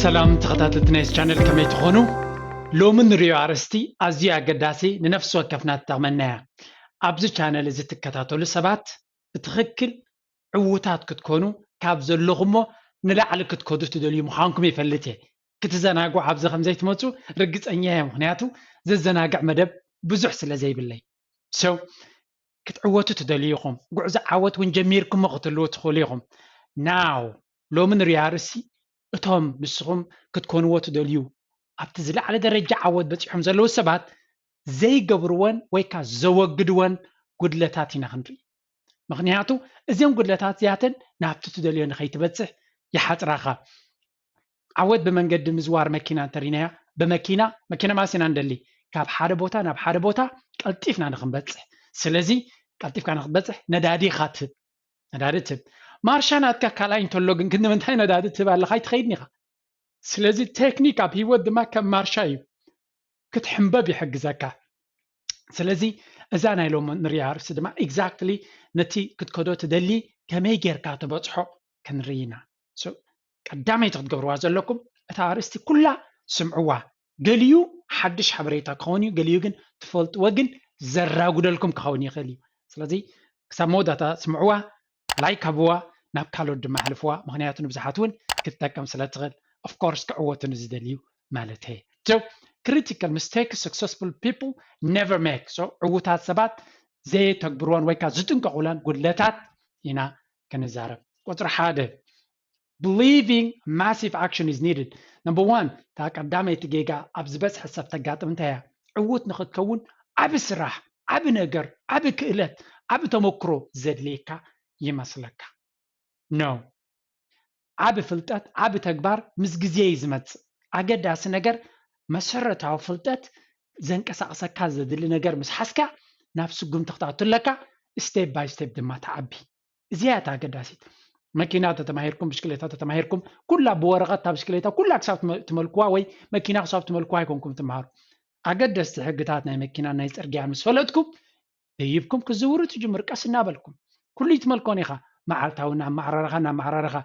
ሰላም ተኸታተልቲ ናይዚ ቻነል፣ ከመይ ትኾኑ? ሎሚ ንሪኦ ኣርእስቲ ኣዝዩ ኣገዳሲ፣ ንነፍሲ ወከፍና ትጠቕመና እያ። ኣብዚ ቻነል እዚ ትከታተሉ ሰባት ብትኽክል ዕዉታት ክትኮኑ፣ ካብ ዘለኹሞ ንላዕሊ ክትከዱ ትደልዩ ምዃንኩም ይፈልጥ እየ። ክትዘናግዑ ኣብዚ ከም ዘይትመፁ ርግፀኛ እየ፣ ምኽንያቱ ዘዘናግዕ መደብ ብዙሕ ስለ ዘይብለይ። So ክትዕወቱ ትደልዩ ኢኹም፣ ጉዕዞ ዓወት እውን ጀሚርኩሞ ክትህልዉ ትኽእሉ ኢኹም። ናው ሎሚ ንሪኦ ኣርእስቲ እቶም ንስኹም ክትኮንዎ ትደልዩ ኣብቲ ዝለዓለ ደረጃ ዓወት በፂሖም ዘለዉ ሰባት ዘይገብርወን ወይ ከዓ ዘወግድወን ጉድለታት ኢና ክንርኢ። ምኽንያቱ እዚኦም ጉድለታት እዚኣተን ናብቲ ትደልዮ ንኸይትበፅሕ ይሓፅራኻ። ዓወት ብመንገዲ ምዝዋር መኪና እንተሪናያ፣ ብመኪና መኪና ማስ ኢና ንደሊ፣ ካብ ሓደ ቦታ ናብ ሓደ ቦታ ቀልጢፍና ንክንበፅሕ። ስለዚ ቀልጢፍካ ንክትበፅሕ ነዳዲ ኢኻ ትህብ፣ ነዳዲ ትህብ። ማርሻ ናትካ ካልኣይ እንተሎ ግን ክንዲ ምንታይ ነዳዲ ትህብ ኣለኻ? ኣይትኸይድን ኢኻ። ስለዚ ቴክኒክ ኣብ ህይወት ድማ ከም ማርሻ እዩ፣ ክትሕንበብ ይሕግዘካ። ስለዚ እዛ ናይ ሎሚ ንሪኣ ኣርእስቲ ድማ ኤግዛክትሊ ነቲ ክትከዶ ትደሊ ከመይ ጌርካ ትበፅሖ ክንርኢ ኢና። So ቀዳመይቲ ክትገብርዋ ዘለኩም እታ ኣርእስቲ ኩላ ስምዕዋ። ገሊኡ ሓድሽ ሓበሬታ ክኸውን እዩ፣ ገሊኡ ግን ትፈልጥዎ ግን ዘራጉደልኩም ክኸውን ይኽእል እዩ። ስለዚ ክሳብ መወዳእታ ስምዕዋ፣ ላይክ ሃብዋ፣ ናብ ካልኦት ድማ ኣሕልፍዋ፣ ምኽንያቱ ንብዙሓት እውን ክትጠቅም ስለ ትኽእል። Of course ክዕወቱ ንዝደልዩ ማለት እየ። So critical mistakes successful people never make። So ዕዉታት ሰባት ዘየተግብርወን ወይ ከዓ ዝጥንቀቑለን ጉድለታት ኢና ክንዛረብ። ቁፅሪ ሓደ፣ believing massive action is needed። Number one፣ እታ ቀዳመይቲ ጌጋ ኣብ ዝበፅሐ ሰብ ተጋጥም እንታይ እያ? ዕዉት ንኽትከውን ዓቢ ስራሕ፣ ዓቢ ነገር፣ ዓቢ ክእለት፣ ዓቢ ተመክሮ ዘድልየካ ይመስለካ። No። ዓቢ ፍልጠት፣ ዓቢ ተግባር ምስ ግዜ እዩ ዝመጽእ። ኣገዳሲ ነገር መሰረታዊ ፍልጠት ዘንቀሳቕሰካ ዘድሊ ነገር ምስ ሓዝካ ናብ ስጉምቲ ክትኣቱ ኣለካ፣ step by step ድማ ትዓቢ። እዚኣ እያ እታ ኣገዳሲት። መኪና ተተማሂርኩም፣ ብሽክሌታ ተተማሂርኩም፣ ኩላ ብወረቐት እታ ብሽክሌታ ኩላ ክሳብ ትመ-፣ ትመልክዋ ወይ መኪና ክሳብ ትመልክዋ ኣይኮንኩም ትመሃሩ። ኣገደስቲ ሕግታት ናይ መኪናን ናይ ጽርግያን ምስ ፈለጥኩም፣ ደይብኩም ክትዝውሩ ትጅምሩ። ቀስ እናበልኩም ኩሉ ይትመልኮን ኢኻ። መዓልታዊ እናመዓራረኻ፣ እናመዓራረኻ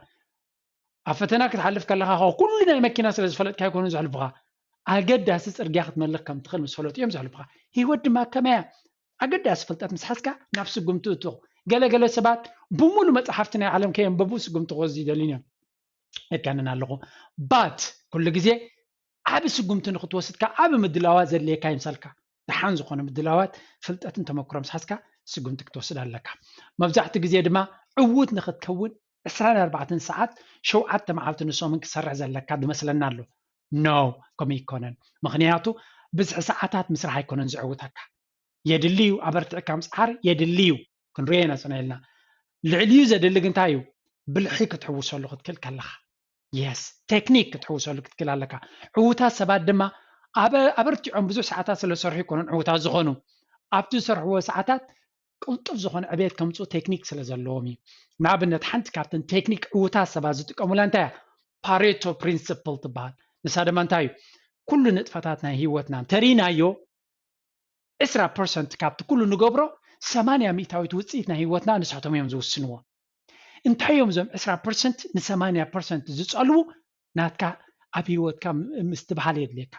ኣብ ፈተና ክትሓልፍ ከለኻ ኸ ኩሉ ናይ መኪና ስለ ዝፈለጥካ ኣይኮኑን ዘሕልፉኻ። ኣገዳሲ ጽርግያ ክትመልኽ ከም ትኽእል ምስ ፈለጡ እዮም ዘሕልፉኻ። ህይወት ድማ ከመይ እያ? ኣገዳሲ ፍልጠት ምስ ሓዝካ ናብ ስጉምቲ እትኹ። ገለገለ ሰባት ብሙሉ መጽሓፍቲ ናይ ዓለም ከየንበቡ ስጉምቲ ክወስዱ ይደልዩን እዮም። የጋንን ኣለኹ። ባት ኩሉ ግዜ ዓቢ ስጉምቲ ንክትወስድ ከዓ ዓቢ ምድላዋት ዘድልየካ ይምሰልካ። ደሓን ዝኾነ ምድላዋት፣ ፍልጠትን ተመክሮ ምስ ሓዝካ ስጉምቲ ክትወስድ ኣለካ። መብዛሕትኡ ግዜ ድማ ዕዉት ንክትከውን ዕስራን ኣርባዕተን ሰዓት ሸውዓተ መዓልቲ ንሶምን ክትሰርሕ ዘለካ ዝመስለና ኣሎ። No፣ ከምኡ ኣይኮነን። ምኽንያቱ ብዝሒ ሰዓታት ምስራሕ ኣይኮነን ዘዕውተካ። የድሊ እዩ፣ ኣበርቲዕካ ምጽዓር የድሊ እዩ። ክንሪኦ ኢና ጽንሕ ኢልና። ልዕሊኡ ዘድሊ ግን እንታይ እዩ? ብልሒ ክትሕውሰሉ ክትክእል ከለኻ። የስ፣ ቴክኒክ ክትሕውሰሉ ክትክእል ኣለካ። ዕዉታት ሰባት ድማ ኣበ-፣ ኣበርቲዖም ብዙሕ ሰዓታት ስለ ዝሰርሑ ኣይኮኑን ዕዉታት ዝኾኑ። ኣብቲ ዝሰርሕዎ ሰዓታት ቅልጡፍ ዝኾነ ዕቤት ከምፅኡ ቴክኒክ ስለ ዘለዎም እዩ። ንኣብነት ሓንቲ ካብተን ቴክኒክ ዕዉታት ሰባት ዝጥቀሙላ እንታይ እያ? ፓሬቶ ፕሪንስፕል ትበሃል። ንሳ ድማ እንታይ እዩ? ኩሉ ንጥፈታት ናይ ህይወትና እንተሪእናዮ ዕስራ ፐርሰንት ካብቲ ኩሉ ንገብሮ ሰማንያ ሚእታዊት ውፅኢት ናይ ህይወትና ንሳቶም እዮም ዝውስንዎ። እንታይ እዮም እዞም ዕስራ ፐርሰንት ንሰማንያ ፐርሰንት ዝፀልዉ? ናትካ ኣብ ህይወትካ ም-፣ ምስትብሃል የድልየካ።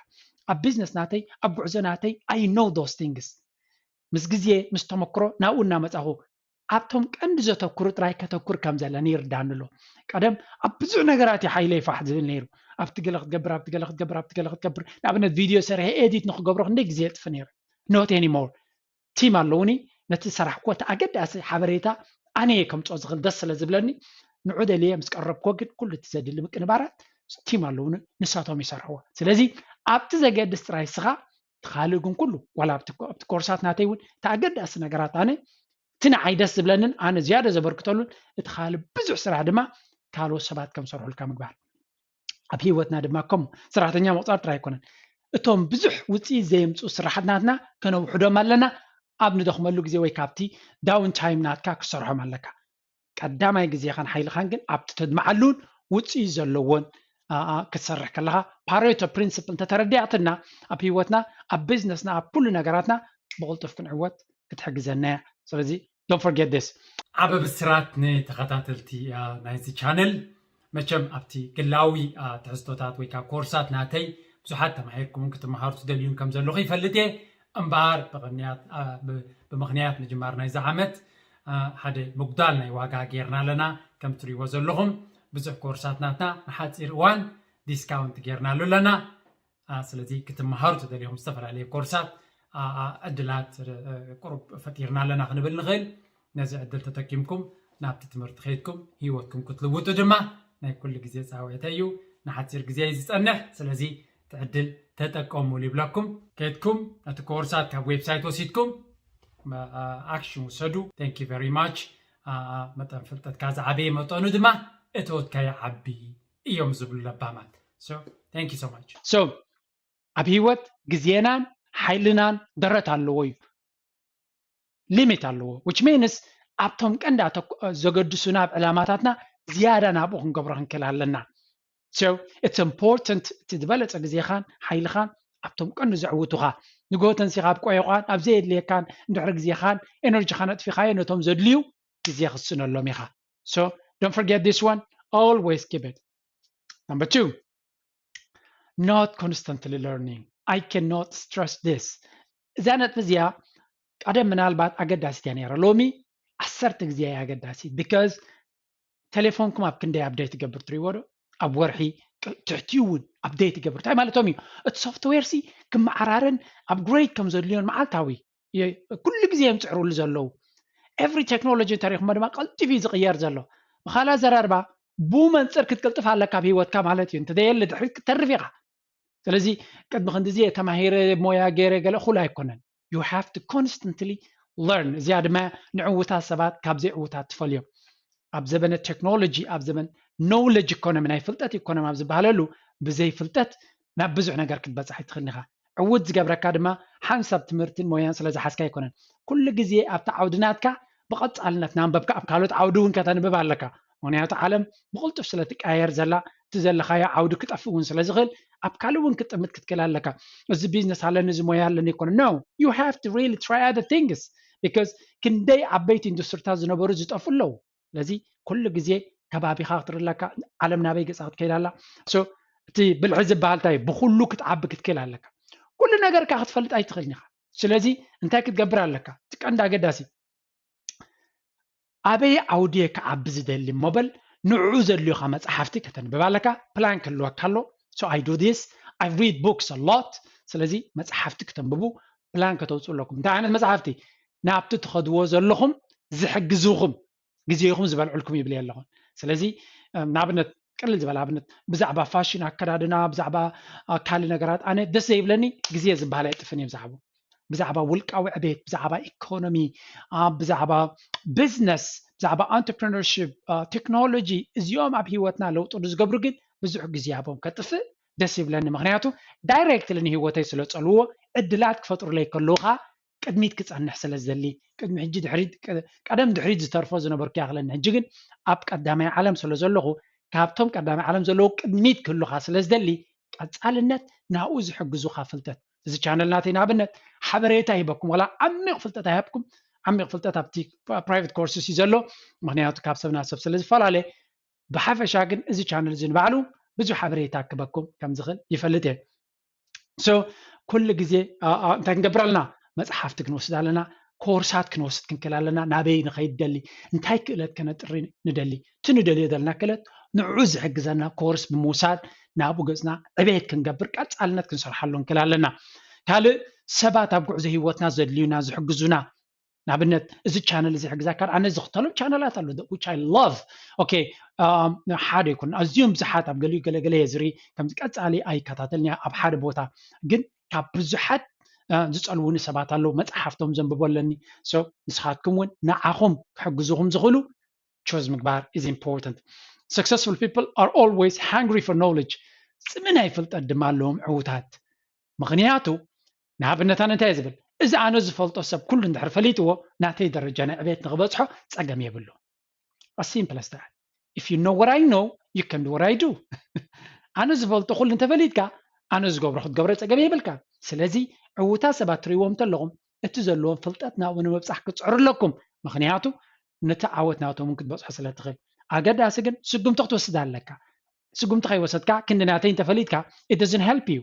ኣብ ቢዝነስ ናተይ፣ ኣብ ጉዕዞ ናተይ፣ I know those things። ምስ ግዜ፣ ምስ ተመክሮ ናብኡ እናመፃኹ ኣብቶም ቀንዲ ዘተኩሩ ጥራይ ከተኩር ከም ዘለኒ ይርዳኒ ኣሎ። ቀደም ኣብ ብዙሕ ነገራት እዩ ሓይለይ ፋሕ ዝብል ነይሩ። ኣብቲ ገለ ክትገብር፣ ኣብቲ ገለ ክትገብር፣ ኣብቲ ገለ ክትገብር። ንኣብነት ቪድዮ ሰሪሐ ኤዲት ንክገብሮ ክንደይ ግዜ የጥፊ ነይሩ። Not anymore። ቲም ኣለውኒ፣ ነቲ ዝሰራሕኩዎ እቲ ኣገዳሲ ሓበሬታ ኣነ እየ ከምፅኦ ዝኽእል ደስ ስለ ዝብለኒ፣ ንዑ ደልየ ምስ ቀረብኩዎ ግን ኩሉ እቲ ዘድሊ ምቅንባራት ቲም ኣለውኒ፣ ንሳቶም ይሰርሕዎ። ስለዚ ኣብቲ ዘገድስ ጥራይ እስኻ፣ እቲ ካልእ ግን ኩሉ፣ ዋላ ኣብቲ ኮ-፣ ኣብቲ ኮርሳት ናተይ እውን እቲ ኣገዳሲ ነገራት ኣነ፣ እቲ ንዓይ ደስ ዝብለንን ኣነ ዝያዳ ዘበርክተሉን፣ እቲ ካልእ ብዙሕ ስራሕ ድማ ካልኦት ሰባት ከም ዝሰርሑልካ ምግባር። ኣብ ህይወትና ድማ ከምኡ ሰራሕተኛ ምቑፃር ጥራይ ኣይኮነን። እቶም ብዙሕ ውፅኢት ዘየምፅኡ ስራሓት ናትና ከነውሕዶም ኣለና። ኣብ ንደኽመሉ ግዜ ወይ ካብቲ ዳውን ታይም ናትካ ክሰርሖም ኣለካ። ቀዳማይ ግዜኻን ሓይልኻን ግን ኣብቲ ተድምዓሉን ውፅኢት ዘለዎን፣ ኣ፣ ኣ፣ ክትሰርሕ ከለኻ ፓሬቶ ፕሪንስፕል እንተተረዲኣትና ኣብ ህይወትና፣ ኣብ ቢዝነስና፣ ኣብ ኩሉ ነገራትና ብቕልጡፍ ክንዕወት ክትሕግዘና እያ። ስለዚ don't forget this። ዓቢ ብስራት ንተኸታተልቲ፣ ኣ፣ ናይዚ ቻነል። መቸም ኣብቲ ግላዊ ትሕዝቶታት ወይ ከዓ ኮርሳት ናተይ ብዙሓት ተማሂርኩምን ክትመሃሩ ትደልዩን ከም ዘለኹ ይፈልጥ እየ። እምበኣር ብቕንያት ብምኽንያት ምጅማር ናይዚ ዓመት ሓደ ምጉዳል ናይ ዋጋ ጌርና ኣለና። ከም ትሪእዎ ዘለኹም ብዙሕ ኮርሳት ናትና ንሓፂር እዋን ዲስካውንት ጌርናሉ ኣለና። ስለዚ ክትመሃሩ ትደልዮም ዝተፈላለዩ ኮርሳት ዕድላት ቁሩብ ፈጢርና ኣለና ክንብል ንኽእል። ነዚ ዕድል ተጠቂምኩም ናብቲ ትምህርቲ ከይድኩም ህይወትኩም ክትልውጡ ድማ ናይ ኩሉ ግዜ ፃውዒተ እዩ። ንሓፂር ግዜ እዩ ዝፀንሕ። ስለዚ እቲ ዕድል ተጠቀሙሉ ይብለኩም። ከይድኩም ነቲ ኮርሳት ካብ ዌብሳይት ወሲድኩም ኣክሽን ውሰዱ። Thank you very much። መጠን ፍልጠትካ ዝዓበየ መጠኑ ድማ እቶትካ ይዓቢ እዮም ዝብሉ ለባማት። So thank you so much። So ኣብ ህይወት ግዜናን ሓይልናን ደረት ኣለዎ እዩ፣ ሊሚት ኣለዎ። Which means ኣብቶም ቀንዲ ዘገድሱና ኣብ ዕላማታትና ዝያዳ ናብኡ ክንገብሮ ክንክእል ኣለና። So it's important እቲ ዝበለፀ ግዜኻን ሓይልኻን ኣብቶም ቀንዲ ዘዕውቱኻ፣ ንግሆ ተንሲኻ ኣብ ቆየቋን ኣብ ዘየድልየካን እንድሕሪ ግዜኻን ኤነርጂኻ ነጥፊኻዮ ነቶም ዘድልዩ ግዜ ክትስእነሎም ኢኻ። So don't forget this one. Always keep it. Number two, not constantly learning. I cannot stress this. እዛ ነጥቢ እዚኣ ቀደም ምናልባት ኣገዳሲት እያ ነይራ፣ ሎሚ ዓሰርተ ግዜ እያ ኣገዳሲት። Because ቴሌፎንኩም ኣብ ክንደይ ኣፕዴት ይገብር ትሪእዎ ዶ? ኣብ ወርሒ ትሕቲኡ እውን ኣፕዴት ይገብር። እንታይ ማለቶም እዩ? እቲ ሶፍትዌር ሲ ክመዓራረን ኣፕግሬድ ከም ዘድልዮን መዓልታዊ ኩሉ ግዜ እዮም ዝፅዕሩሉ ዘለዉ። ኤቭሪ ቴክኖሎጂ እንተሪኹሞ ድማ ቀልጢፉ እዩ ዝቕየር ዘሎ። ብኻልእ ኣዘራርባ ብኡ መንፅር ክትቅልጥፍ ኣለካ ኣብ ህይወትካ ማለት እዩ። እንተዘየለ ድሕሪት ክትተርፍ ኢኻ። ስለዚ ቅድሚ ክንድዚ ተማሂረ ሞያ ገይረ ገለ እኹል ኣይኮነን። You have to constantly learn። እዚኣ ድማ ንዕውታት ሰባት ካብ ዘይዕውታት ትፈልዮም። ኣብ ዘበነ ቴክኖሎጂ፣ ኣብ ዘበን ኖውለጅ ኢኮኖሚ፣ ናይ ፍልጠት ኢኮኖሚ ኣብ ዝበሃለሉ ብዘይ ፍልጠት ናብ ብዙሕ ነገር ክትበፅሕ ኣይትኽእልን ኢኻ። ዕውት ዝገብረካ ድማ ሓንሳብ ትምህርትን ሞያን ስለ ዝሓዝካ ኣይኮነን። ኩሉ ግዜ ኣብቲ ዓውዲ ናትካ ብቐፃልነት ናንበብካ ኣብ ካልኦት ዓውዲ እውን ከተንብብ ኣለካ። ምክንያቱ ዓለም ብቕልጡፍ ስለ ትቀያየር ዘላ እቲ ዘለኻዮ ዓውዲ ክጠፍእ እውን ስለ ዝኽእል ኣብ ካልእ እውን ክትጥምት ክትክእል ኣለካ። እዚ ቢዝነስ ኣለኒ እዚ ሞያ ኣለኒ ኣይኮነ። No, you have to really try other things because ክንደይ ዓበይቲ ኢንዱስትሪታት ዝነበሩ ዝጠፉ ኣለዉ። ስለዚ ኩሉ ግዜ ከባቢኻ ክትርኢ ኣለካ፣ ዓለም ናበይ ገፃ ክትከይድ ኣላ። So እቲ ብልሒ ዝበሃል እንታይ ብኩሉ ክትዓቢ ክትክእል ኣለካ። ኩሉ ነገርካ ክትፈልጥ ኣይትኽእልን ኢኻ። ስለዚ እንታይ ክትገብር ኣለካ? እቲ ቀንዲ ኣገዳሲ ኣበይ ዓውዲ እየ ክዓቢ ዝደሊ እሞ በል ንዕኡ ዘድልዩካ መፅሓፍቲ ከተንብብ ኣለካ። ፕላን ክህልወካ ኣሎ። So I do this, I read books a lot። ስለዚ መፅሓፍቲ ክተንብቡ ፕላን ከተውፅኡ ኣለኩም። እንታይ ዓይነት መፅሓፍቲ? ናብቲ ትኸድዎ ዘለኹም ዝሕግዙኹም ግዜኹም ዝበልዕልኩም ይብል ኣለኹም። ስለዚ ንኣብነት ቅልል ዝበለ ኣብነት ብዛዕባ ፋሽን ኣከዳድና ብዛዕባ ካልእ ነገራት ኣነ ደስ ዘይብለኒ ግዜ ዝበሃል ኣይጥፍን እየ ብዛዕባ ብዛዕባ ውልቃዊ ዕቤት ብዛዕባ ኢኮኖሚ ብዛዕባ ቢዝነስ ብዛዕባ entrepreneurship ቴክኖሎጂ እዚኦም ኣብ ህይወትና ለውጢ ዝገብሩ ግን ብዙሕ ግዜ ሃቦም ከጥፍእ ደስ ይብለኒ። ምክንያቱ ዳይሬክትሊ ንህይወተይ ስለ ዝፀልዎ ዕድላት ክፈጥሩለይ ከለዉ ከዓ ቅድሚት ክፀንሕ ስለ ዝደሊ ቅድሚ ሕጂ ድሕሪት ቀደም ድሕሪት ዝተርፎ ዝነበርኩ ይኣኽለኒ። ሕጂ ግን ኣብ ቀዳማይ ዓለም ስለ ዘለኹ ካብቶም ቀዳማይ ዓለም ዘለዉ ቅድሚት ክህሉኻ ስለ ዝደሊ ቀፃልነት ናብኡ ዝሕግዙኻ ፍልጠት እዚ ቻነል ናተይ ንኣብነት ሓበሬታ ይህበኩም ዋላ ዓሚቕ ፍልጠት ኣይሃብኩም። ዓሚቕ ፍልጠት ኣብቲ ፕራይቬት ኮርስስ እዩ ዘሎ ምክንያቱ ካብ ሰብ ናብ ሰብ ስለ ዝፈላለ ብሓፈሻ ግን እዚ ቻነል እዚ ንባዕሉ ብዙሕ ሓበሬታ ክበኩም ከም ዝኽእል ይፈልጥ እየ። So ኩሉ ግዜ እንታይ ክንገብር ኣለና? መፅሓፍቲ ክንወስድ ኣለና፣ ኮርሳት ክንወስድ ክንክእል ኣለና። ናበይ ንኸይድ ደሊ እንታይ ክእለት ከነጥሪ ንደሊ እቲ ንደልዮ ዘለና ክእለት ንዕኡ ዝሕግዘና ኮርስ ብምውሳድ ናብኡ ገፅና ዕቤት ክንገብር ቀፃልነት ክንሰርሓሉ ንክእል ኣለና። ካልእ ሰባት ኣብ ጉዕዞ ህይወትና ዘድልዩና ዝሕግዙና ንኣብነት እዚ ቻነል እዚ ሕግዛካ ኣነ ዝኽተሎም ቻነላት ኣሎ which I love okay ሓደ ይኮን ኣዝዮም ብዙሓት ኣብ ገሊኡ ገለገለ እየ ዝርኢ ከምዚ ቀፃሊ ኣይከታተልን እያ ኣብ ሓደ ቦታ ግን ካብ ብዙሓት ዝፀልውኒ ሰባት ኣለዉ መፅሓፍቶም ዘንብቦ ኣለኒ ንስኻትኩም እውን ንዓኹም ክሕግዙኹም ዝኽእሉ ቹዝ ምግባር is important successful people are always hungry for knowledge ፅሚ ናይ ፍልጠት ድማ ኣለዎም ዕዉታት ምኽንያቱ ንኣብነት ኣነ እንታይ ዝብል እዚ ኣነ ዝፈልጦ ሰብ ኩሉ እንድሕር ፈሊጥዎ ናተይ ደረጃ ናይ ዕቤት ንክበፅሖ ፀገም የብሉ simple as that if you know what I know you can do what I do ኣነ ዝፈልጦ ኩሉ እንተፈሊጥካ ኣነ ዝገብሮ ክትገብረ ፀገም የብልካ ስለዚ ዕውታት ሰባት ትርእይዎም እንተለኹም እቲ ዘለዎም ፍልጠት ናብኡ ንምብፃሕ ክትፅዕሩ ኣለኩም ምክንያቱ ነቲ ዓወት ናቶም እውን ክትበፅሖ ስለ ትኽእል ኣገዳሲ ግን ስጉምቲ ክትወስድ ኣለካ። ስጉምቲ ከይወሰድካ ክንዲ ናተይ እንተፈሊጥካ it doesn't help you።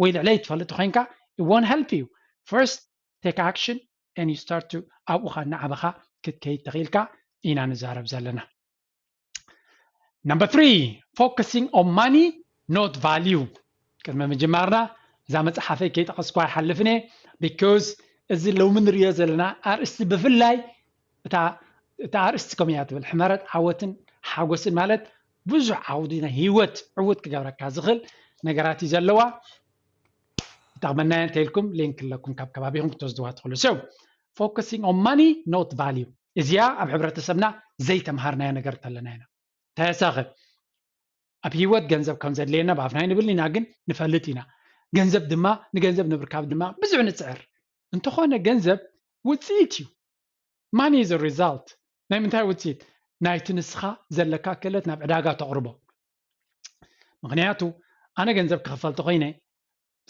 ወይ ልዕለይ ትፈልጥ ኮይንካ it won't help you. First take action and you start to ኣብኡ ኸዓ እናዓበኻ ክትከይድ ተኽኢልካ ኢና ንዛረብ ዘለና። Number three, focusing on money, not value. ቅድሚ ምጅማርና እዛ መፅሓፈይ ከይጠቐስኳ ኣይሓልፍን እየ። Because እዚ ሎሚ ንሪኦ ዘለና ኣርእስቲ ብፍላይ እታ እታ ኣርእስቲ ከምኡ እያ ትብል፣ ሕመረት ዓወትን ሓጎስን ማለት ብዙሕ ዓውዲ ናይ ህይወት ዕውት ክገብረካ ዝኽእል ነገራት እዩ ዘለዋ። ይጠቕመና እንተኢልኩም ሊንክ ኣለኩም ካብ ከባቢኹም ክትወስድዋ ትኽእሉ። So focusing on money, not value. እዚኣ ኣብ ሕብረተሰብና ዘይተምሃርናዮ ነገር እንተለና ኢና። እንታይ ያሳኸ ኣብ ህይወት ገንዘብ ከም ዘድልየና ብኣፍና ኣይንብል ኢና፣ ግን ንፈልጥ ኢና። ገንዘብ ድማ ንገንዘብ ንምርካብ ድማ ብዙሕ ንፅዕር። እንተኾነ ገንዘብ ውፅኢት እዩ። Money is a result። ናይ ምንታይ ውፅኢት? ናይቲ ንስኻ ዘለካ ክእለት ናብ ዕዳጋ ተቕርቦ። ምክንያቱ ኣነ ገንዘብ ክኽፈል ተኾይነ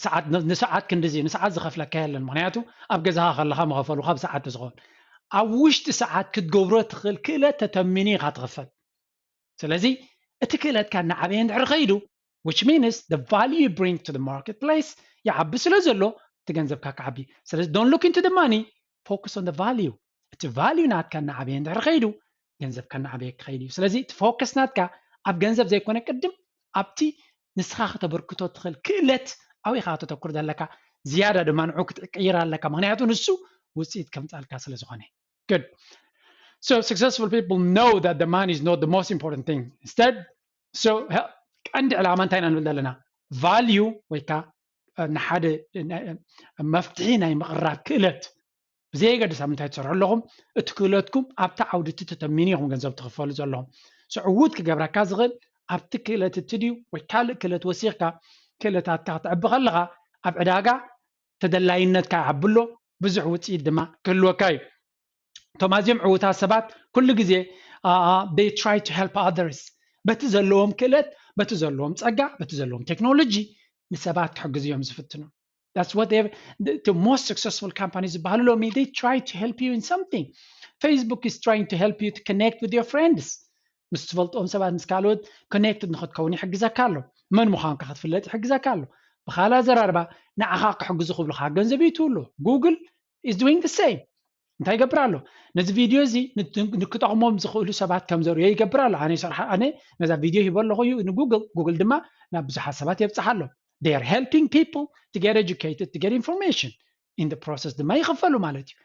ሰዓት ንሰዓት ክንድዚ ንሰዓት ዝኸፍለካ የለን። ምክንያቱ ኣብ ገዛኻ ከለኻ መኸፈሉኻ ብሰዓት ዝኸውን ኣብ ውሽጢ ሰዓት ክትገብሮ ትኽእል ክእለት ተተሚኒ ኢኻ ትኽፈል። ስለዚ እቲ ክእለትካ እናዓበየ እንድሕር ኸይዱ which means the value you bring to the marketplace ይዓቢ ስለ ዘሎ እቲ ገንዘብካ ክዓቢ። ስለዚ don't look into the money, focus on the value። እቲ value ናትካ እናዓበየ እንድሕር ኸይዱ ገንዘብካ እናዓበየ ክኸይድ እዩ። ስለዚ እቲ ፎከስ ናትካ ኣብ ገንዘብ ዘይኮነ ቅድም ኣብቲ ንስኻ ከተበርክቶ ትኽእል ክእለት ኣብኡ ኢኻ ከተተኩር ዘለካ። ዝያዳ ድማ ንዑ ክትቅይር ኣለካ፣ ምክንያቱ ንሱ ውፅኢት ከምፃልካ ስለ ዝኾነ። Good. So successful people know that the money is not the most important thing. Instead, so ቀንዲ ዕላማ እንታይ ኢና ንብል ዘለና? Value ወይ ከዓ ንሓደ መፍትሒ ናይ ምቕራብ ክእለት ብዘየገድስ ኣብ ምንታይ ትሰርሑ ኣለኹም፣ እቲ ክእለትኩም ኣብቲ ዓውዲ እቲ ተተሚኑ ኢኹም ገንዘብ ትኽፈሉ ዘለኹም። So ዕዉት ክገብረካ ዝኽእል ኣብቲ ክእለት እቲ ድዩ ወይ ካልእ ክእለት ወሲኽካ ክእለታትካ ክተዕቢ ከለኻ ኣብ ዕዳጋ ተደላይነትካ ይዓቢ ኣሎ፣ ብዙሕ ውፅኢት ድማ ክህልወካ እዩ። እቶም ኣዝዮም ዕዉታት ሰባት ኩሉ ግዜ they try to help others፣ በቲ ዘለዎም ክእለት፣ በቲ ዘለዎም ፀጋ፣ በቲ ዘለዎም ቴክኖሎጂ ንሰባት ክሕግዙ እዮም ዝፍትኑ። That's what they, the most successful companies ዝበሃሉ ሎሚ they try to help you in something. Facebook is trying to help you to connect with your friends። ምስ ትፈልጦም ሰባት ምስ ካልኦት connected ንክትከውን ይሕግዘካ ኣሎ። መን ምዃንካ ክትፍለጥ ይሕግዘካ ኣሎ። ብኻልእ ኣዘራርባ ንዓኻ ክሕግዙ ክብሉኻ ገንዘብ ይእትዉ ኣሎ። Google is doing the same። እንታይ ይገብር ኣሎ? ነዚ ቪድዮ እዚ ንክጠቕሞም ዝኽእሉ ሰባት ከም ዘርእዮ ይገብር ኣሎ። ኣነ ይሰርሓ ኣነ ነዛ ቪድዮ ሂቦ ኣለኹ እዩ ንጉግል፣ ጉግል ድማ ናብ ብዙሓት ሰባት የብፅሓ ኣሎ። They are helping people to get educated, to get information. In the process ድማ ይኽፈሉ ማለት እዩ።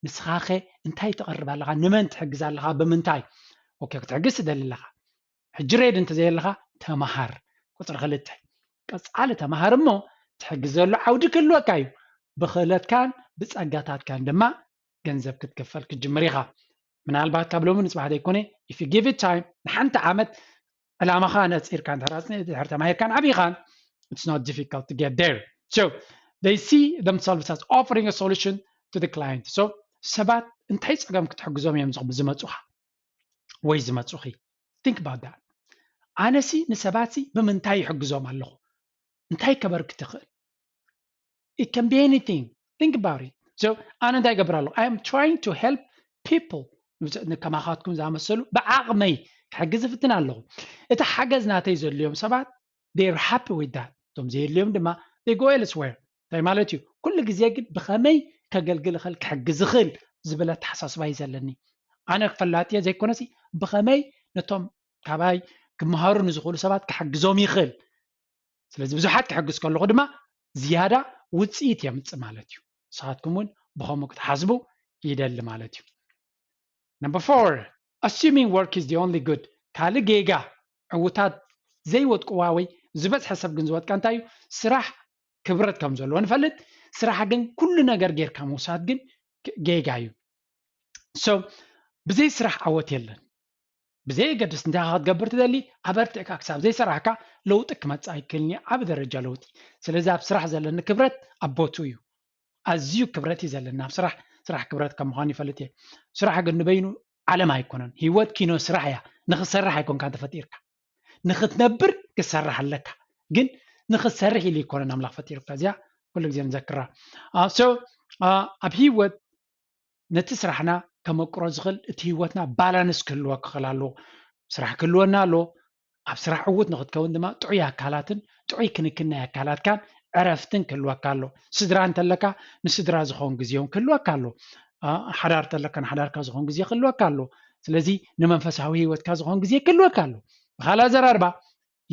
ንስኻኸ እንታይ ተቕርብ ኣለኻ? ንመን ትሕግዝ ኣለኻ? ብምንታይ? ኦኬ፣ ክትሕግዝ ትደሊ ኣለኻ። ሕጂ ሬድ እንተዘየለኻ ተምሃር። ቁፅሪ ክልተ ቀፃሊ ተምሃር እሞ ትሕግዘሉ ዓውዲ ክህልወካ እዩ። ብኽእለትካን ብፀጋታትካን ድማ ገንዘብ ክትክፈል ክትጅምር ኢኻ። ምናልባት ካብ ሎሚ ንፅባሕ ዘይኮነ if you give it time ንሓንቲ ዓመት ዕላማኻ ነፂርካ እንድሕር ተማሂርካን ዓቢኻን it's not difficult to get there. So they see themselves as offering a solution to the client. So ሰባት እንታይ ፀገም ክትሕግዞም እዮም ዝመፁኻ ወይ ዝመፁኺ? Think about that. ኣነሲ ንሰባትሲ ብምንታይ ይሕግዞም ኣለኹ? እንታይ ከበርክት ይኽእል? It can be anything. Think about it. So ኣነ እንታይ ይገብር ኣለኹ? I am trying to help people. ከማኻትኩም ዝኣመሰሉ ብዓቕመይ ክሕግዝ እፍትን ኣለኹ። እቲ ሓገዝ ናተይ ዘድልዮም ሰባት they are happy with that። እቶም ዘየድልዮም ድማ they go elsewhere። እንታይ ማለት እዩ? ኩሉ ግዜ ግን ብኸመይ ከገልግል እኽእል ክሕግዝ እኽእል ዝብል ኣተሓሳስባ እዩ ዘለኒ። ኣነ ፈላጥ እየ ዘይኮነሲ ብኸመይ ነቶም ካባይ ክመሃሩ ንዝኽእሉ ሰባት ክሕግዞም ይኽእል። ስለዚ ብዙሓት ክሕግዝ ከለኹ ድማ ዝያዳ ውፅኢት የምፅእ ማለት እዩ። ንስኻትኩም እውን ብኸምኡ ክትሓስቡ ይደሊ ማለት እዩ። Number four, assuming work is the only good። ካልእ ጌጋ ዕውታት ዘይወድቅዋ ወይ ዝበዝሐ ሰብ ግን ዝወድቃ እንታይ እዩ? ስራሕ ክብረት ከም ዘለዎ ንፈልጥ፣ ስራሕ ግን ኩሉ ነገር ጌርካ ምውሳድ ግን ጌጋ እዩ። So ብዘይ ስራሕ ዓወት የለን። ብዘየገድስ እንታይ ክትገብር ትደሊ ኣበርቲዕካ ክሳብ ዘይሰራሕካ ለውጢ ክመፅእ ኣይክእልን እዩ። ዓብ ደረጃ ለውጢ። ስለዚ ኣብ ስራሕ ዘለኒ ክብረት ኣብ ቦትኡ እዩ። ኣዝዩ ክብረት እዩ ዘለኒ ኣብ ስራሕ። ስራሕ ክብረት ከም ምዃኑ ይፈልጥ እየ። ስራሕ ግን ንበይኑ ዓለም ኣይኮነን። ህይወት ኪኖ ስራሕ እያ። ንክትሰርሕ ኣይኮንካ ተፈጢርካ። ንክትነብር ክሰርሕ ኣለካ። ግን ንክትሰርሕ ኢሉ ኣይኮነን ኣምላኽ ፈጢሩካ። እዚኣ ኩሉ ግዜ ንዘክራ። So ኣብ ህይወት ነቲ ስራሕና ከመቅሮ ዝኽእል እቲ ህይወትና ባላንስ ክህልዎ ክኽእል ኣለዎ። ስራሕ ክህልወና ኣሎ። ኣብ ስራሕ ዕዉት ንክትከውን ድማ ጥዑይ ኣካላትን ጥዑይ ክንክን ናይ ኣካላትካን ዕረፍትን ክህልወካ ኣሎ። ስድራ እንተለካ ንስድራ ዝኸውን ግዜ እውን ክህልወካ ኣሎ። ሓዳር እንተለካ ንሓዳርካ ዝኸውን ግዜ ክህልወካ ኣሎ። ስለዚ ንመንፈሳዊ ህይወትካ ዝኸውን ግዜ ክህልወካ ኣሎ። ብካልእ ኣዘራርባ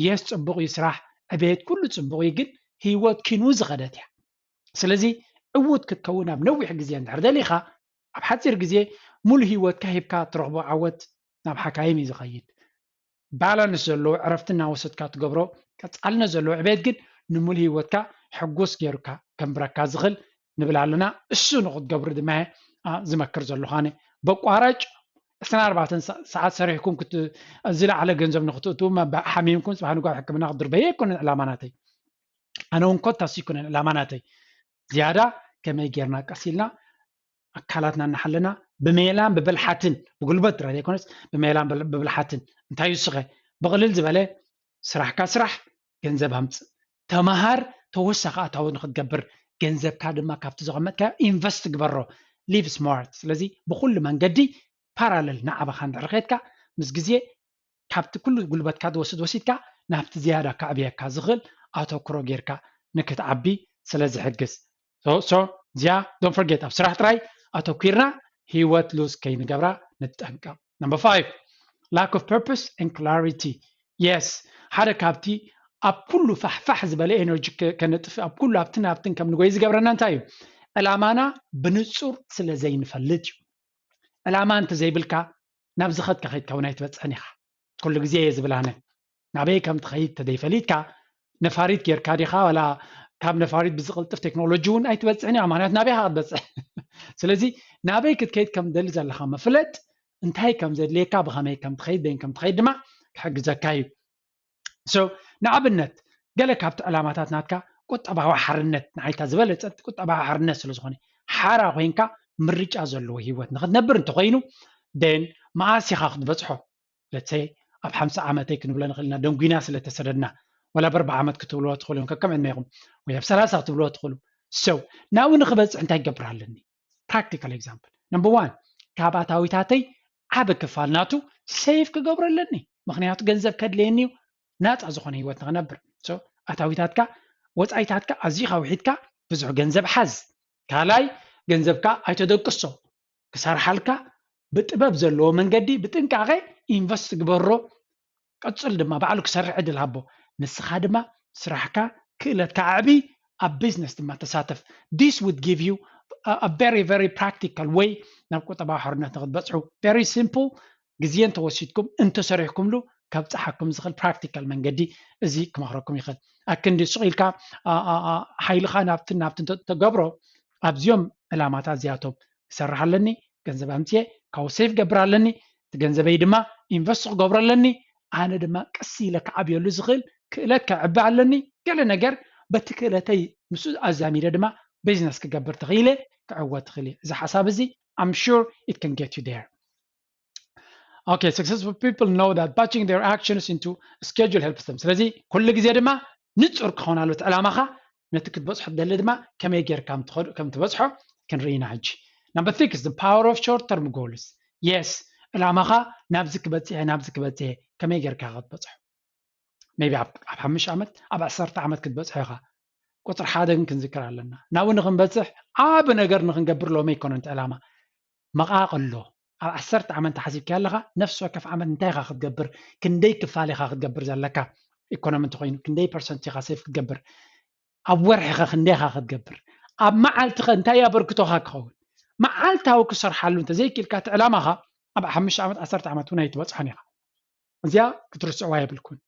የስ ጽቡቕ እዩ ስራሕ፣ ዕቤት ኩሉ ጽቡቕ እዩ፣ ግን ህይወት ኪኑ ዝኸደት እያ። ስለዚ ዕዉት ክትከውን ኣብ ነዊሕ ግዜ እንድሕር ደሊኻ ኣብ ሓፂር ግዜ ሙሉ ህይወትካ ሂብካ ትረኽቦ ዓወት ናብ ሓካይም እዩ ዝኸይድ። ባላንስ ዘለዎ ዕረፍቲ እናወሰድካ ትገብሮ ቀፃልነት ዘለዎ ዕቤት ግን ንሙሉ ህይወትካ ሕጉስ ገይሩካ ከንብረካ ዝኽእል ንብል ኣለና። እሱ ንክትገብሩ ድማ ዝመክር ዘለኹ ኣነ። በቋራጭ ዕስራን ኣርባዕተን ሰዓት ሰሪሕኩም ዝለዓለ ገንዘብ ንክትእትዉ ሓሚምኩም ፅባሕ ንጓ ሕክምና ክትድርበዩ ኣይኮነን ዕላማ ናተይ። ኣነ እውን ኮታስ ኣይኮነን ዕላማ ናተይ። ዝያዳ ከመይ ጌርና ቀስ ኢልና ኣካላትና እናሓለና ብሜላን ብብልሓትን ብጉልበት ጥራይ ዘይኮነስ ብሜላን ብብልሓትን እንታይ ይስኸ ብቕልል ዝበለ ስራሕካ ስራሕ ገንዘብ ኣምፅእ ተምሃር ተወሳኺ ኣታዊ ንክትገብር ገንዘብካ ድማ ካብቲ ዘቐመጥካዮ ኢንቨስት ግበሮ። ሊቭ ስማርት ስለዚ ብኩሉ መንገዲ ፓራለል ንዓባኻ እንድሕር ከድካ ምስ ግዜ ካብቲ ኩሉ ጉልበትካ ዝወስድ ወሲድካ ናብቲ ዝያዳ ከዕብየካ ዝኽእል ኣተኩሮ ጌርካ ንክትዓቢ ስለ ዝሕግዝ so እዚኣ don't forget ኣብ ስራሕ ጥራይ ኣተኩርና ህይወት ሉዝ ከይንገብራ ንጠንቀቕ። Number five, lack of purpose and clarity. Yes ሓደ ካብቲ ኣብ ኩሉ ፋሕፋሕ ዝበለ ኤነርጂ ከነጥፍእ ኣብ ኩሉ ኣብትን ኣብትን ከም ንጎይ ዝገብረና እንታይ እዩ? ዕላማና ብንጹር ስለ ዘይንፈልጥ እዩ። ዕላማ እንተዘይብልካ ናብ ዝኸድካ ከይድካ እውን ኣይትበፅሕን ኢኻ። ኩሉ ግዜ እየ ዝብል ኣነ ናበይ ከም ትኸይድ ተዘይፈሊጥካ ነፋሪት ጌርካ ዲኻ ዋላ ካብ ነፋሪት ብዝቕልጥፍ ቴክኖሎጂ እውን ኣይትበፅሕን ኢኻ። ምክንያቱ ናበይ ኢኻ ክትበፅሕ? ስለዚ ናበይ ክትከይድ ከም ትደሊ ዘለኻ ምፍላጥ እንታይ ከም ዘድልየካ ብኸመይ ከም ትኸይድ በይን ከም ትኸይድ ድማ ክሕግዘካ እዩ። ንኣብነት ገለ ካብቲ ዕላማታት ናትካ ቁጠባዊ ሓርነት ንዓይታ ዝበለፀት ቁጠባዊ ሓርነት ስለዝኾነ ሓራ ኮይንካ ምርጫ ዘለዎ ሂወት ንክትነብር እንተኮይኑ then መኣስ ኢኻ ክትበፅሖ? ለትሰይ ኣብ ሓምሳ ዓመተይ ክንብሎ ንኽእል ኢና ደንጉይና ስለተሰደድና ወላ በርባ ዓመት ክትብልዎ ትኽእሉ እዮም ከከም ዕድሜኹም ወይ ኣብ ሰላሳ ክትብልዎ ትኽእሉ ሰው ናብኡ ንክበፅሕ እንታይ ክገብር ኣለኒ? Practical example number one ካብ ኣታዊታተይ ዓብ ክፋል ናቱ ሴቭ ክገብሮ ኣለኒ ምክንያቱ ገንዘብ ከድልየኒ እዩ ናፃ ዝኾነ ህይወት ንክነብር ኣታዊታትካ ወፃኢታትካ ኣዚኻ ውሒድካ ብዙሕ ገንዘብ ሓዝ ካልኣይ ገንዘብካ ኣይተደቅሶ ክሰርሓልካ ብጥበብ ዘለዎ መንገዲ ብጥንቃቐ ኢንቨስት ግበሮ ቀፅል ድማ ባዕሉ ክሰርሕ ዕድል ሃቦ ንስኻ ድማ ስራሕካ ክእለትካ ኣዕቢ ኣብ ቢዝነስ ድማ ተሳተፍ this would give you a very very practical way ናብ ቁጠባዊ ሓርነት ንክትበፅሑ very simple ግዜ እንተወሲድኩም እንተሰሪሕኩምሉ ከብፅሓኩም ዝኽእል ፕራክቲካል መንገዲ እዚ ክመኽረኩም ይኽእል ኣክንዲ ሱቕ ኢልካ ሓይልኻ ናብትን ናብትን ተገብሮ ኣብዚኦም ዕላማታት እዚኣቶም ክሰርሕ ኣለኒ ገንዘብ ኣምፅየ ካብኡ ሴፍ ገብር ኣለኒ እቲ ገንዘበይ ድማ ኢንቨስት ክገብሮ ኣለኒ ኣነ ድማ ቀስ ኢለ ክዓብየሉ ዝኽእል ክእለት ከዕቢ ኣለኒ ገለ ነገር በቲ ክእለተይ ምስ ኣዛሚደ ድማ ቢዝነስ ክገብር ተኽኢለ ክዕወት ትኽእል እየ እዚ ሓሳብ እዚ I'm sure it can get you there Okay, successful people know that batching their actions into schedule helps them. ስለዚ ኩሉ ግዜ ድማ ንጹር ክኾን ኣለዎ እቲ ዕላማኻ ነቲ ክትበጽሖ ትደሊ ድማ ከመይ ጌርካ ከም ትበጽሖ ክንርኢ ኢና ሕጂ። Number six, the power of short term goals. Yes, ዕላማኻ ናብዚ ክበጽሕ ናብዚ ክበጽሕ ከመይ ጌርካ ክትበጽሖ maybe ኣብ ሓሙሽተ ዓመት ኣብ ዓሰርተ ዓመት ክትበጽሖ ኢኻ። ቁፅሪ ሓደ ግን ክንዝክር ኣለና ናብኡ ንክንበፅሕ ዓብ ነገር ንክንገብር ሎሚ ኣይኮነን እቲ ዕላማ መቓቕ ኣሎ ኣብ ዓሰርተ ዓመት ተሓሲብካ ኣለኻ ነፍሲ ወከፍ ዓመት እንታይ ኢኻ ክትገብር ክንደይ ክፋል ኢኻ ክትገብር ዘለካ ኢኮኖሚ እንተኮይኑ ክንደይ ፐርሰንት ኢኻ ሴፍ ክትገብር ኣብ ወርሒ ኸ ክንደይ ኢኻ ክትገብር ኣብ መዓልቲ ኸ እንታይ ኣበርክቶኻ ክኸውን መዓልታዊ ክሰርሓሉ እንተዘይክኢልካ እቲ ዕላማኻ ኣብ ሓሙሽተ ዓመት ዓሰርተ ዓመት እውን ኣይትበፅሖን ኢኻ እዚኣ ክትርስዕዋ የብልኩን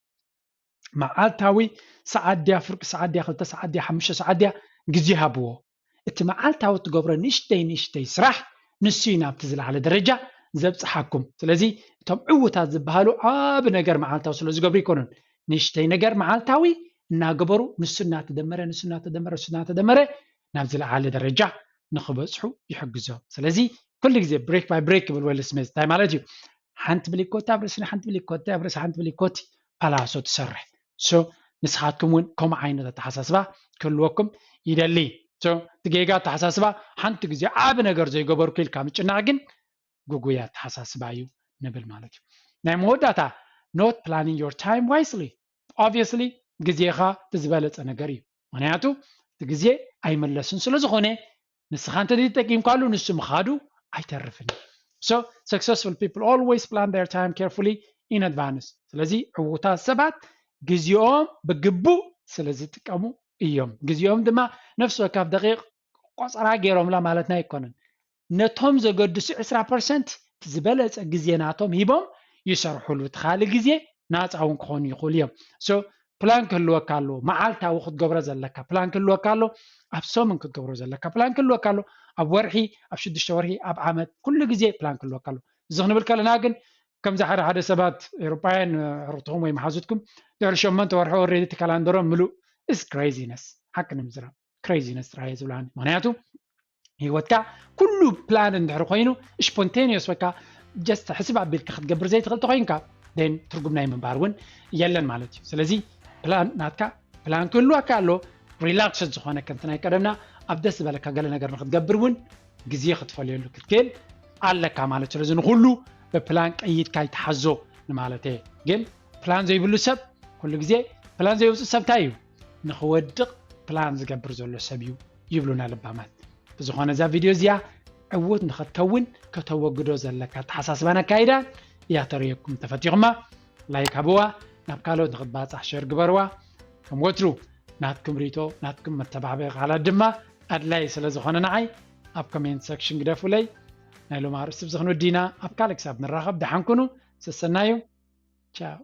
መዓልታዊ ሰዓት ድያ ፍርቂ ሰዓት ድያ ክልተ ሰዓት ድያ ሓሙሽተ ሰዓት ድያ ግዜ ሃብዎ እቲ መዓልታዊ ትገብሮ ንእሽተይ ንእሽተይ ስራሕ ንሱ እዩ ናብቲ ዝለዓለ ደረጃ ዘብፅሓኩም ስለዚ እቶም ዕውታት ዝበሃሉ ዓብ ነገር መዓልታዊ ስለ ዝገብሩ ይኮኑን ንእሽተይ ነገር መዓልታዊ እናገበሩ ንሱ እናተደመረ ንሱ እናተደመረ ንሱ እናተደመረ ናብ ዝለዓለ ደረጃ ንክበፅሑ ይሕግዞም ስለዚ ኩሉ ግዜ break by break ይብል ዌል ስሚዝ እንታይ ማለት እዩ ሓንቲ ብሊኮቲ ኣብ ርእሲ ሓንቲ ብሊኮቲ ኣብ ርእሲ ሓንቲ ብሊኮቲ ፓላሶ ትሰርሕ so ንስኻትኩም እውን ከምኡ ዓይነት ኣተሓሳስባ ክህልወኩም ይደሊ እቲ ጌጋ ኣተሓሳስባ ሓንቲ ግዜ ዓብ ነገር ዘይገበርኩ ኢልካ ምጭናቕ ግን ጉጉይ ኣተሓሳስባ እዩ ንብል ማለት እዩ ናይ መወዳእታ፣ not planning your time wisely። Obviously ግዜኻ እቲ ዝበለፀ ነገር እዩ። ምክንያቱ እቲ ግዜ ኣይመለስን ስለ ዝኾነ ንስኻ እንተ ተጠቂምካሉ ንሱ ምኻዱ ኣይተርፍን እዩ። So successful people always plan their time carefully in advance። ስለዚ ዕውታት ሰባት ግዜኦም ብግቡእ ስለ ዝጥቀሙ እዮም። ግዜኦም ድማ ነፍሲ ወከፍ ደቂቕ ቆፀራ ገይሮምላ ማለትና ኣይኮነን። ነቶም ዘገድሱ ዕስራ ፐርሰንት ዝበለፀ ግዜ ናቶም ሂቦም ይሰርሕሉ። እቲ ካልእ ግዜ ናፃ እውን ክኾኑ ይኽእሉ እዮም። So ፕላን ክህልወካ ኣለዎ። መዓልታዊ ክትገብሮ ዘለካ ፕላን ክህልወካ ኣሎ። ኣብ ሰሙን ክትገብሮ ዘለካ ፕላን ክህልወካ ኣሎ። ኣብ ወርሒ፣ ኣብ ሽዱሽተ ወርሒ፣ ኣብ ዓመት፣ ኩሉ ግዜ ፕላን ክህልወካ ኣሎ። እዚ ክንብል ከለና ግን ከምዚ ሓደ ሓደ ሰባት ኤውሮጳውያን ሕርትኹም ወይ መሓዙትኩም ድሕሪ ሸሞንተ ወርሒ already እቲ ካላንደሮም ምሉእ። Is craziness። ሓቂ ንምዝራብ craziness ጥራይ እየ ዝብላ። ምክንያቱ ህይወትካ ኩሉ ፕላን እንድሕር ኮይኑ ስፖንቴኒየስ ወካ just ሕስብ ኣቢልካ ክትገብር ዘይትኽእል ተኮይንካ then ትርጉም ናይ ምንባር እውን የለን ማለት እዩ። ስለዚ ፕላን ናትካ ፕላን ክህልወካ ኣሎ። ሪላክስድ ዝኾነ ከምቲ ናይ ቀደምና ኣብ ደስ ዝበለካ ገለ ነገር ንክትገብር እውን ግዜ ክትፈልየሉ ክትክእል ኣለካ ማለት። ስለዚ ንኩሉ ብፕላን ቀይድካ ይትሓዞ ንማለት እየ። ግን ፕላን ዘይብሉ ሰብ ኩሉ ግዜ ፕላን ዘየውፅእ ሰብ እንታይ እዩ? ንክወድቕ ፕላን ዝገብር ዘሎ ሰብ እዩ ይብሉና ልባማት። ብዝኾነ እዛ ቪድዮ እዚኣ ዕዉት ንኽትከውን ከተወግዶ ዘለካ ኣተሓሳስባን ኣካይዳን እያ ተርእየኩም። ተፈቲኹማ ላይክ ሃብዋ፣ ናብ ካልኦት ንኽትባፃሕ ሸር ግበርዋ። ከም ወትሩ ናትኩም ሪቶ ናትኩም መተባበሪ ቃላት ድማ ኣድላይ ስለ ዝኾነ ንዓይ ኣብ ኮሜንት ሰክሽን ግደፉለይ። ናይ ሎም ኣርእስቲ ብዝኽን ወዲና ኣብ ካልእ ክሳብ ንራኸብ ደሓን ኩኑ። ሰሰናዩ። ቻው።